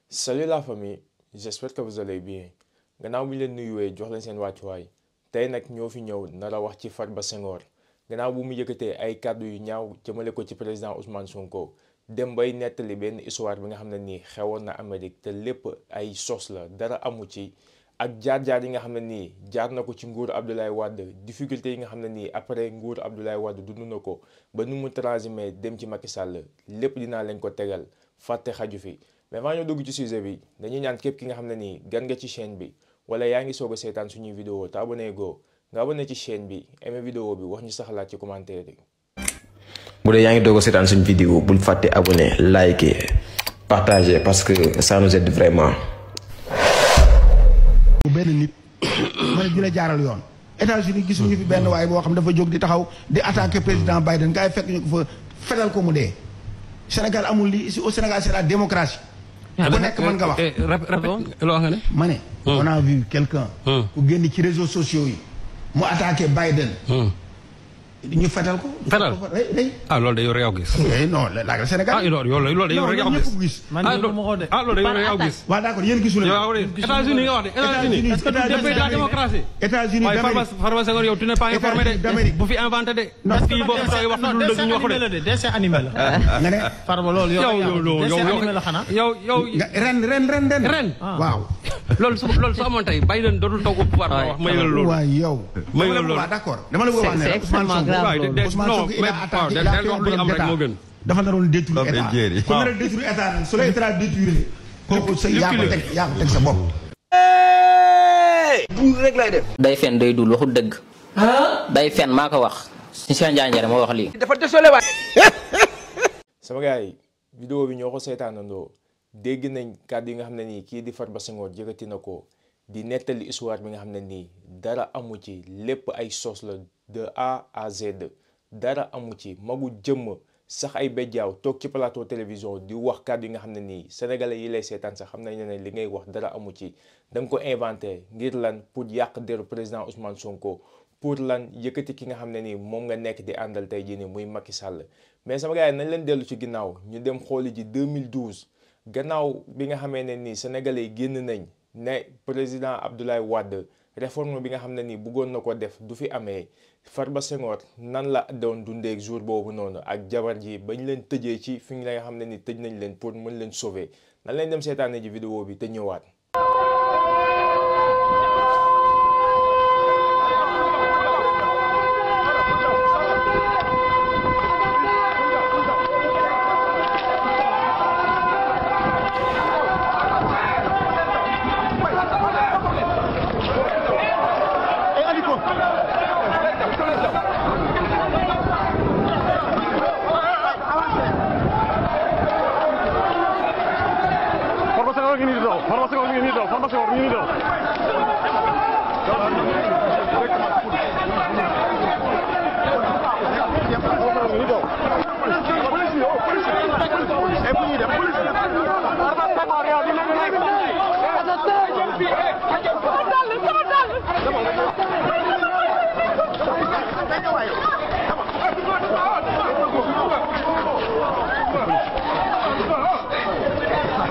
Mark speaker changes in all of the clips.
Speaker 1: Salut la famille, j'espère que vous allez bien. Gannaaw bi ñu leen nuyuwee jox leen seen wàccuwaay tey nag ñoo fi ñëw nar a wax ci Farba Senghor gannaaw bu mu yëkkatee ay kàddu yu ñaaw jëmale ko ci président Ousmane Sonko dem bay nettali benn histoire bi nga xam ne nii xewoon na Amérique te lépp ay sos la dara amu ci ak jaar-jaar yi nga xam ne nii jaar na ko ci nguuru Abdoulaye Wade difficulté yi nga xam ne nii après nguuru Abdoulaye Wade dund na ko ba nu mu transhumé dem ci Macky Sall lépp dinaa leen ko tegal fàtte xaju fi. mais avant ñoo dugg ci sujet bi dañuy ñaan képp ki nga xam ne nii gan nga ci chaîne bi wala yaa ngi soog a seetaan suñuy vidéo te abonné go nga abonné ci chaîne bi aimé vidéo bi wax ñu sa xalaat ci commentaire yi.
Speaker 2: bu dee yaa ngi doog a seetaan suñu vidéo bul fàtte abonné liker partager parce que ça nous aide vraiment.
Speaker 3: benn nit mooy di la jaaral yoon États-Unis gisuñu fi benn waaye boo xam dafa jóg di taxaw di attaquer président Biden gars yi fekk ñu ko fa fetal ko mu dee. Sénégal amul lii ici au Sénégal c'est la démocratie. bu nekk mën nga wax
Speaker 4: loo xam ne.
Speaker 3: ma ne. on a vu quelqu'un ku génn ci réseaux sociaux yi mu attaqué Biden. ñu fetal ko.
Speaker 4: fetal ah loolu de yow rek yaa ko gis.
Speaker 3: non la Sénégal.
Speaker 4: ah loolu de yow rek yaa ko gis.
Speaker 3: loolu de
Speaker 4: yow rek yaa ko gis.
Speaker 3: waaw d'accord yéen gisul
Speaker 4: États-Unis nga wax de États-Unis est-ce que du pays de la démocratie.
Speaker 3: États-Unis
Speaker 4: d'Amérique Farba Senghor yow tu n'es pas informé de bu fi inventé de. ndax fii boo fi wax na lu dëgg ñu wax de.
Speaker 5: dessin animé la.
Speaker 3: nga ne
Speaker 5: Farba loolu yow
Speaker 3: ren. waaw.
Speaker 4: loolu su amoon tey Biden dootul toog au pouvoir wax ma yëgal loolu.
Speaker 3: waaw yow.
Speaker 4: ma yëgal loolu
Speaker 3: d'accord dama la bëgg a wax ne Ousmane Sonko il a attaqué il a fait un bloc d'état dafa naroon détruire état ku nar a détruire état su la état détruire kooku sa yaa ko teg sa bopp.
Speaker 6: buur rek lay def. day fen day dul waxu dëgg. day fen maa ko wax. si seen njaanjare moo wax lii.
Speaker 5: dafa désolé waay.
Speaker 1: sama gars yi vidéo bi ñoo ko seetaanandoo dégg nañ kàddu yi nga xam ne nii kii di Farba Senghor jëkkati na ko di nettali histoire bi nga xam ne nii dara amu ci lépp ay sos la de A à Z dara amu ci magu jëmm sax ay bejjaaw toog ci plateau télévision di wax kàddu yi nga xam ne nii sénégalais yi lay seetaan sax xam nañ ne li ngay wax dara amu ci da nga ko inventé ngir lan pour yàq deru président Ousmane Sonko pour lan yëkkati ki nga xam ne nii moom nga nekk di àndal tey jii nii muy Macky Sall mais sama gars yi nañ leen dellu ci ginnaaw ñu dem xooli ji 2012 gannaaw bi nga xamee ne nii sénégalais yi génn nañ ne président Abdoulaye Wade réforme bi nga xam ne nii bëggoon na ko def du fi amee Farba Senghor nan la doon dundee jour boobu noonu ak jabar ji bañ leen tëjee ci fi nga xam ne ni tëj nañ leen pour mën leen sauver nan leen dem seetaane ji vidéo bi te ñëwaat.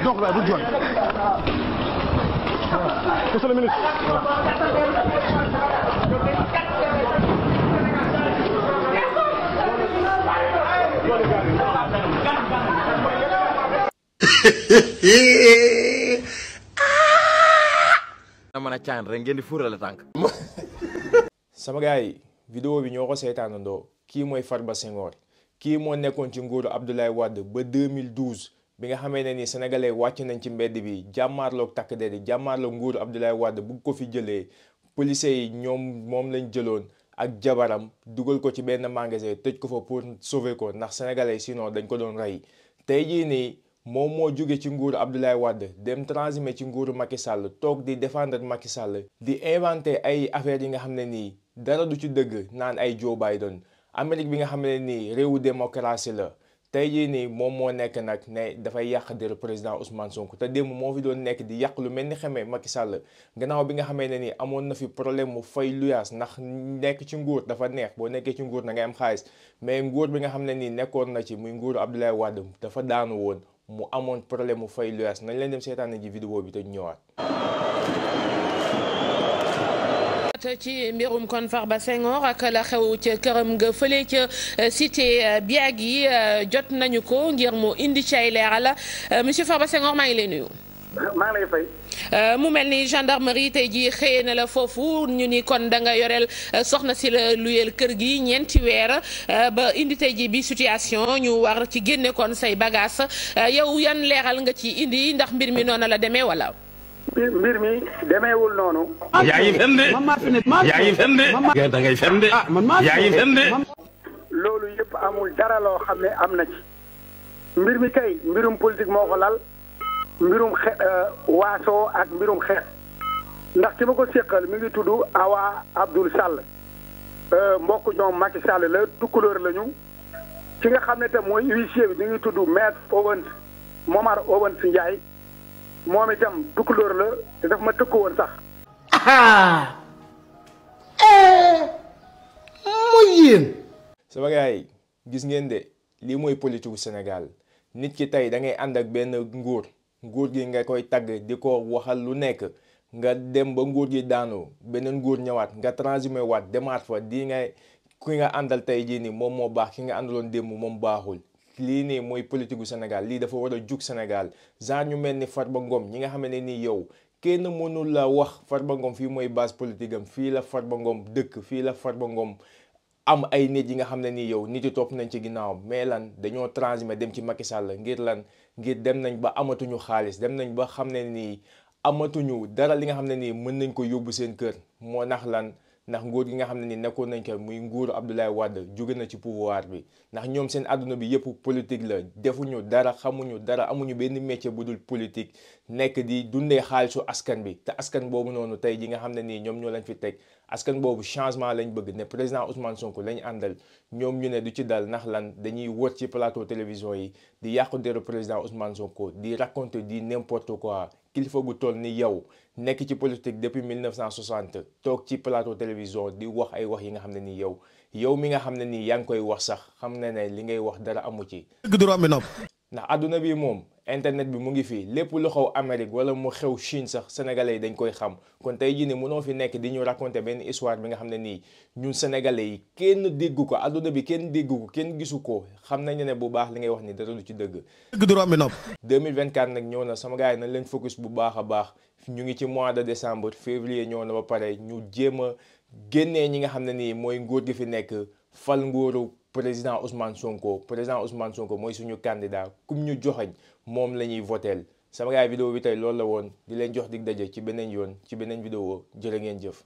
Speaker 7: Donc là, vous joignez. Monsieur le ministre.
Speaker 2: mën a caan rek ngeen di fuurale tànk.
Speaker 1: sama gars yi vidéo bi ñoo ko seetaanandoo kii mooy Farba Senghor kii moo nekkoon ci nguuru Abdoulaye Wade ba 2012 bi nga xamee ne ni sénégalais wàcc nañ ci mbedd bi jàmmaarloog takk der yi jàmmaarloog nguuru Abdoulaye Wade bugg ko fi jëlee policiers yi ñoom moom lañ jëloon ak jabaram dugal ko ci benn magasin tëj ko fa pour sauver ko ndax sénégalais sinon dañ ko doon rey tey jii nii moom moo jóge ci nguuru Abdoulaye Wade dem transhumé ci nguuru Macky Sall toog di défendre Macky Sall di inventé ay affaires yi nga xam ne nii dara du ci dëgg naan ay Joe Biden Amérique bi nga xam ne nii réewu démocratie la tey jii nii moom moo nekk nag ne dafay yàq deru président Ousmane Sonko te démb moo fi doon nekk di yàq lu mel ni xamee Macky Sall gannaaw bi nga xamee ne nii amoon na fi problème mu fay luyaas ndax nekk ci nguur dafa neex boo nekkee ci nguur da ngay am xaalis mais nguur bi nga xam ne nii nekkoon na ci muy nguuru Abdoulaye Wade dafa daanu woon mu amoon problème mu fay luyaas nañ leen dem seetaan ji vidéo bi te ñëwaat.
Speaker 5: ci mbirum kon Farba Senghor ak la xew ca këram nga fële ca cité Biagui jot nañu ko ngir mu indi ci ay leeral monsieur Farba Senghor maa ngi lay nuyu.
Speaker 7: maa ngi lay fay.
Speaker 5: mu mel ni gendarmerie tey jii xëyee na la foofu ñu ni kon da nga yoreel soxna si la luyeel kër gi ñeenti weer ba indi tey jii bi situation ñu war ci génne kon say bagages yow yan leeral nga ci indi ndax mbir mi noonu la demee wala.
Speaker 7: mbir mi demeewul noonu.
Speaker 4: yaa ngi fen de yaa ngi fen de da ngay fen de yaa ngi fen de.
Speaker 7: loolu yëpp amul dara loo xam ne am na ci. mbir mi kay mbirum politique moo ko lal. mbirum waaso ak mbirum xeex ndax ki ma ko séqal mi ngi tudd Awa Abdoul Sall mbokk ñoom Macky Sall la tukkulóor lañu ki nga xam ne tam mooy huissier bi mi ngi tudd maître Owens Momar Owens Ndiaye moom itam tukkulóor la te daf ma tëkku woon sax.
Speaker 3: mooy yéen.
Speaker 1: sama gars yi gis ngeen de lii mooy politique gu Sénégal nit ki tey da ngay ànd ak benn nguur gi nga koy tagg di ko waxal lu nekk nga dem ba nguur gi daanu beneen nguur ñëwaat nga transhumé waat demaat fa di nga ki nga àndal tey jii nii moom moo baax ki nga àndaloon démb moom baaxul. lii nii mooy politique gu Sénégal lii dafa war a jug Sénégal genre ñu mel ni Farba Ngom ñi nga xam ne nii yow kenn mënul la wax Farba Ngom fii mooy base politique am fii la Farba Ngom dëkk fii la Farba Ngom am ay nit yi nga xam ne nii yow nit yi topp nañ ci ginnaawam mais lan dañoo transhumé dem ci Macky Sall ngir lan ngir dem nañ ba amatuñu xaalis dem nañ ba xam ne nii amatuñu dara li nga xam ne nii mën nañ ko yóbbu seen kër moo nax lan ndax nguur gi nga xam ne ni nekkoon nañ ko muy nguuru Abdoulaye Wade jóge na ci pouvoir bi ndax ñoom seen àdduna bi yëpp politique la defuñu dara xamuñu dara amuñu benn métier bu dul politique nekk di dundee xaalisu askan bi te askan boobu noonu tey ji nga xam ne nii ñoom ñoo lañ fi teg askan boobu changement lañ bëgg ne président Ousmane Sonko lañ àndal ñoom ñu ne du ci dal ndax lan dañuy wër ci plateau télévision yi di yàqu deru président Ousmane Sonko di raconter di n'importe quoi kilifa gu toll ni yow nekk ci politique depuis 1960 toog ci plateau télévision di wax ay wax yi nga xam ne nii yow mi nga xam ne nii yaa ngi koy wax sax xam ne ne li ngay wax dara amu ci. ndax adduna bi moom internet bi mu ngi fii lépp lu xew Amérique wala mu xew Chine sax sénégalais yi dañ koy xam kon tey jii nii mënoo fi nekk di ñu raconter benn histoire bi nga xam ne nii ñun sénégalais yi kenn déggu ko adduna bi kenn déggu ko kenn gisu ko xam nañ ne bu baax li ngay wax ni dara du ci dëgg. 2024 nag ñëw na sama gars yi nañ leen focus bu baax a baax ñu ngi ci mois de décembre février ñëw na ba pare ñu jéem a génnee ñi nga xam ne nii mooy nguur gi fi nekk fal nguuru président Ousmane Sonko mooy suñu candidat kum ñu joxañ moom la ñuy voteel sama gars vidéo bi tey loolu la woon di leen jox dig daje ci beneen yoon ci beneen vidéo jërë ngeen jëf.